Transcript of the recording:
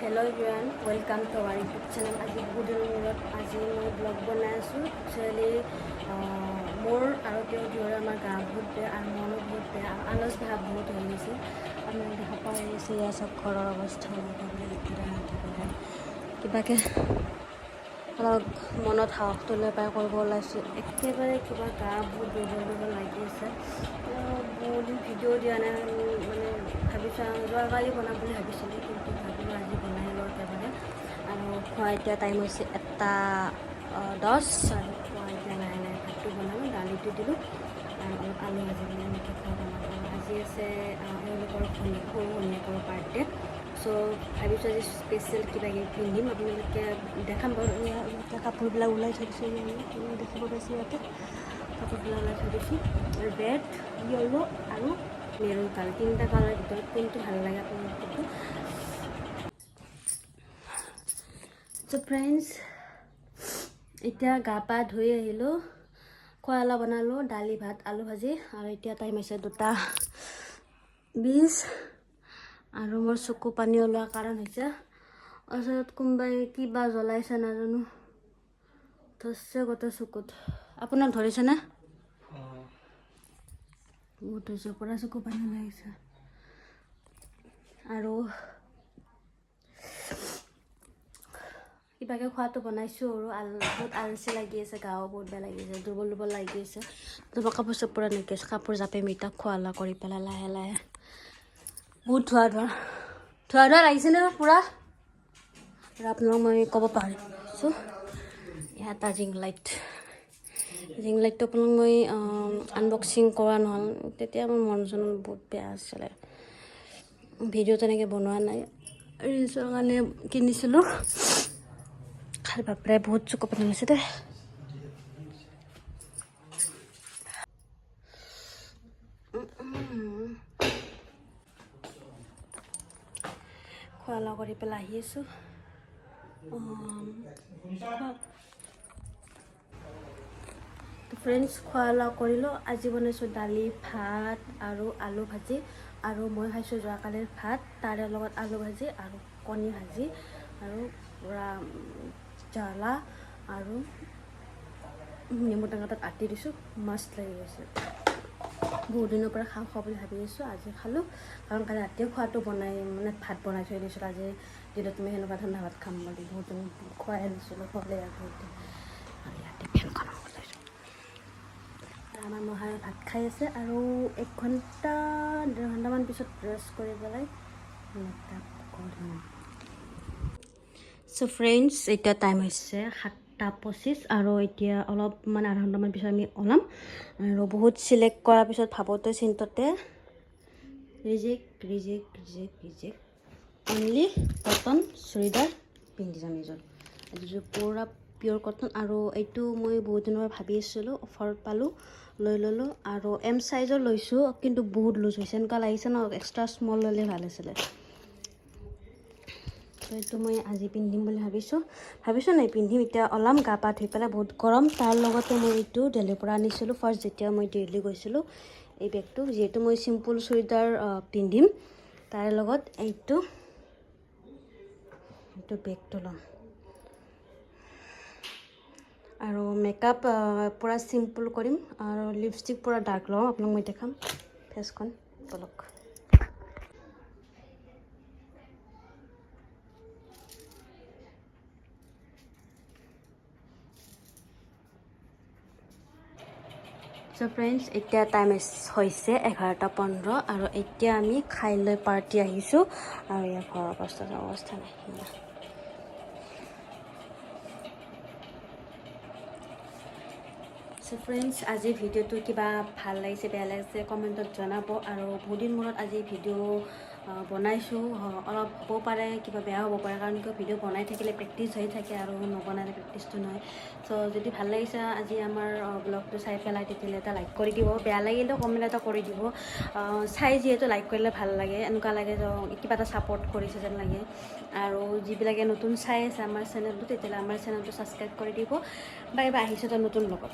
Hello everyone, welcome to our YouTube channel. আজি বহুত দিনৰ মূৰত আজি মই ব্লগ বনাই আছোঁ। একচুৱেলি মোৰ আৰু তেওঁৰ দুয়োৰে আমাৰ গা বহুত বেয়া আৰু মনো বহুত বেয়া আৰু আলচ ভাৱ বহুত হৈ গৈছে। আপোনালোকে দেখা পাই আছে, এয়া চব ঘৰৰ অৱস্থা এনেকুৱা লেতেৰা একেবাৰে। কিবাকৈ অলপ মনত সাহসটো লৈ পাই কৰিব ওলাইছোঁ। একেবাৰে কিবা গা বহুত দুৰ্বল দুৰ্বল লাগি আছে। বহুত দিন ভিডিঅ' দিয়া নাই। মানে ভাবিছোঁ যোৱাকালি বনাম বুলি ভাবিছিলোঁ, কিন্তু ভাবিলোঁ আজি বনাই লওঁ একেবাৰে। আৰু খোৱা এতিয়া টাইম হৈছে 1:10 আৰু খোৱা এতিয়া লাহে লাহে ভাতটো বনালোঁ, দালিটো দিলোঁ আৰু অলপ আলু ভাজি পেলাই এনেকৈ খোৱা বনাম। আৰু আজি আছে এওঁলোকৰ ভনী, সৰু ভনীয়েকৰ বাৰ্থডে। চ' ভাবিছোঁ আজি স্পেচিয়েল কিবা কিবি পিন্ধিম, আপোনালোকে দেখাম বাৰু। এয়া ইয়াতে কাপোৰবিলাক ওলাই থৈ দিছোঁ, দেখিব পাইছে, ইয়াতে কাপোৰবিলাক ওলাই থৈ দিছোঁ। ৰেড, য়েল্ল' আৰু মেৰুন কালাৰ, তিনিটা কালাৰৰ ভিতৰত কোনটো ভাল লাগে আপোনালোকে ক'ব। চ' ফ্ৰেণ্ডছ, এতিয়া গা পা ধুই আহিলোঁ, খোৱা লোৱা বনালোঁ, দালি ভাত আলু ভাজি। আৰু এতিয়া টাইম হৈছে 2:20 আৰু মোৰ চকু পানী ওলোৱা কাৰণ হৈছে ওচৰত কোনোবাই কিবা জ্বলাইছে, নাজানো, ধৰছে গোটেই চকুত। আপোনাক ধৰিছেনে? বহুত হৈছে, পূৰা চকু পানী ওলাই গৈছে। আৰু কিবাকৈ খোৱাটো বনাইছোঁ আৰু বহুত আলচি লাগি আছে, গাও বহুত বেয়া লাগি আছে, দুৰ্বল দুৰ্বল লাগি আছে। তাৰপৰা কাপোৰ চাপোৰ এনেকৈ কাপোৰ জাপি মিটাক খোৱা লোৱা কৰি পেলাই লাহে লাহে বহুত ধোৱা ধোৱা ধোৱা ধোৱা লাগিছেনে পূৰা। আৰু আপোনাক মই ক'ব পাৰিছোঁ, ইয়াত এটা ৰিং লাইট, ৰিং লাইটটো আপোনাক মই আনবক্সিং কৰা নহ'ল। তেতিয়া মোৰ মন চন বহুত বেয়া আছিলে, ভিডিঅ' তেনেকৈ বনোৱা নাই। ৰিলচৰ কাৰণে কিনিছিলোঁ। খালি বাপৰে, বহুত চকু পানী হৈছে দেই। খোৱা লোৱা কৰি পেলাই আহি আছোঁ। ফ্ৰেণ্ডছ, খোৱা লোৱা কৰিলোঁ। আজি বনাইছোঁ দালি ভাত আৰু আলু ভাজি। আৰু মই খাইছোঁ যোৱাকালিৰ ভাত, তাৰে লগত আলু ভাজি আৰু কণী ভাজি আৰু পূৰা জ্বালা আৰু নেমু টেঙা তাত আটি দিছোঁ। মস্ত লাগি গৈছে। বহুত দিনৰ পৰা খাওঁ খাওঁ বুলি ভাবি আছোঁ, আজি খালোঁ। কাৰণ কালি ৰাতিয়ে খোৱাটো বনাই, মানে ভাত বনাই থৈ দিছিলোঁ, আজি দিনত মই সেনেকুৱা ঠাণ্ডা ভাত খাম বুলি। বহুত দিন খোৱাই নাছিলোঁ, খোৱালে আৰু বহুত দিন। আৰু ইয়াতে ফেনখন অন কৰি থৈছোঁ। আৰু আমাৰ মহাই ভাত খাই আছে আৰু এক ঘণ্টা 1.5 ঘণ্টামান পিছত ৰেষ্ট কৰি পেলাই মেকআপ কৰিম। চ' ফ্ৰেণ্ডছ, এতিয়া টাইম হৈছে 7:25 আৰু এতিয়া অলপ মানে আধা ঘণ্টামান পিছত আমি ওলাম। আৰু বহুত চিলেক্ট কৰাৰ পিছত ভাবোঁতে চিন্তাতে reject, reject, reject, reject, only cotton churidar পিন্ধি যাম এযোৰ। এইযোৰ পূৰা পিয়'ৰ কটন আৰু এইটো মই বহুত দিনৰ পৰা ভাবি আছিলোঁ, অফাৰত পালোঁ, লৈ ল'লোঁ। আৰু এম চাইজৰ লৈছোঁ, কিন্তু বহুত লুজ হৈছে, এনেকুৱা লাগিছে ন এক্সট্ৰা স্মল ল'লে ভাল আছিলে। তো এইটো মই আজি পিন্ধিম বুলি ভাবিছোঁ, ভাবিছোঁ নাই, পিন্ধিম। এতিয়া ওলাম গা পা ধুই পেলাই, বহুত গৰম। তাৰ লগতে মই এইটো দেলহিৰ পৰা আনিছিলোঁ ফাৰ্ষ্ট যেতিয়া মই দিল্লী গৈছিলোঁ, এই বেগটো। যিহেতু মই চিম্পুল চুৰিদাৰ পিন্ধিম, তাৰ লগত এইটো এইটো বেগটো ল'ম। আৰু মেকআপ পূৰা চিম্পুল কৰিম আৰু লিপষ্টিক পূৰা ডাৰ্ক ল'ম। আপোনাক মই দেখাম ফেচখন, বলক। চ' ফ্ৰেণ্ডছ, এতিয়া টাইম হৈছে 11:15 আৰু এতিয়া আমি খাই লৈ পাৰ্টি আহিছোঁ। আৰু ইয়াৰ ঘৰৰ অৱস্থা অৱস্থা নাই। চ' ফ্ৰেণ্ডছ, আজি ভিডিঅ'টো কিবা ভাল লাগিছে বেয়া লাগিছে কমেণ্টত জনাব। আৰু বহুত দিন মূৰত আজি ভিডিঅ' বনাইছোঁ, অলপ হ'ব পাৰে কিবা বেয়া হ'ব পাৰে, কাৰণ কিয় ভিডিঅ' বনাই থাকিলে প্ৰেক্টিচ হৈ থাকে আৰু নবনালে প্ৰেক্টিচটো নহয়। চ' যদি ভাল লাগিছে আজি আমাৰ ব্লগটো চাই পেলাই, তেতিয়াহ'লে এটা লাইক কৰি দিব, বেয়া লাগিলেও কমেণ্ট এটা কৰি দিব। চাই যিহেতু লাইক কৰিলে ভাল লাগে, এনেকুৱা লাগে যে কিবা এটা ছাপৰ্ট কৰিছে যেন লাগে। আৰু যিবিলাকে নতুন চাই আছে আমাৰ চেনেলটো, তেতিয়াহ'লে আমাৰ চেনেলটো ছাবস্ক্ৰাইব কৰি দিব। বাই বাই, আহিছোঁ এটা নতুন লগত।